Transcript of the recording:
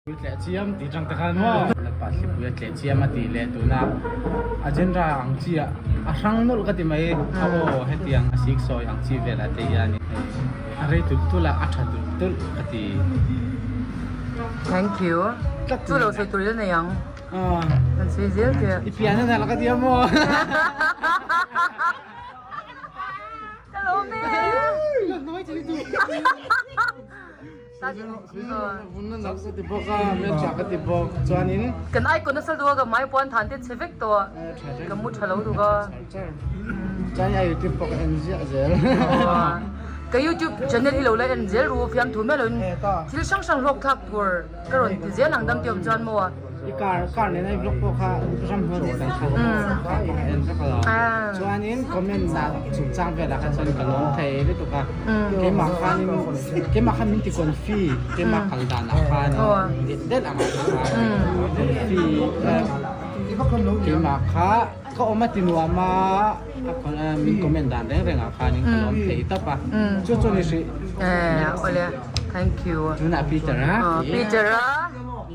Tleh chiam tih tang te khan maw. Lalpa thlipui a tleh chiam a tih leh tuna a genre ang chi ah a hrang nawlh ka ti mai a aw hetiang a sik sawi ang chi velah te hian hei a rei tulh tulh a a tha tulh tulh ka ti. Thank you. Chu lo sawi tur ila nei ang. Kan sawi zel teh. I pian a nalh ka ti a maw. Ka lawm e. Kan icon nasa duh a ka hmai puan than te chhe vek tawh a ka mu tha lo duk a. Ka youtube channel hi lo la en zel ru fiamthu miah loin thil hrang hrang hlawk thlak tur ka rawn ti zel ang dam te awm chuan maw. I car car nena i vlog pawh kha ram hnuai deuh kan kha kha i en vek lo. Chuanin comment ah chungchang velah khan chuan ka lawm thei lutuk a. Keimah khanin keimah khan min ti confi keimah kal danah khan delh delh angah khan confi keimah kha ka awm a ti nuam a min comment dan reng rengah khanin ka lawm thei tawp a. Chu chu ni hrih. Awle thank you. Tunah Peter a. Peter a.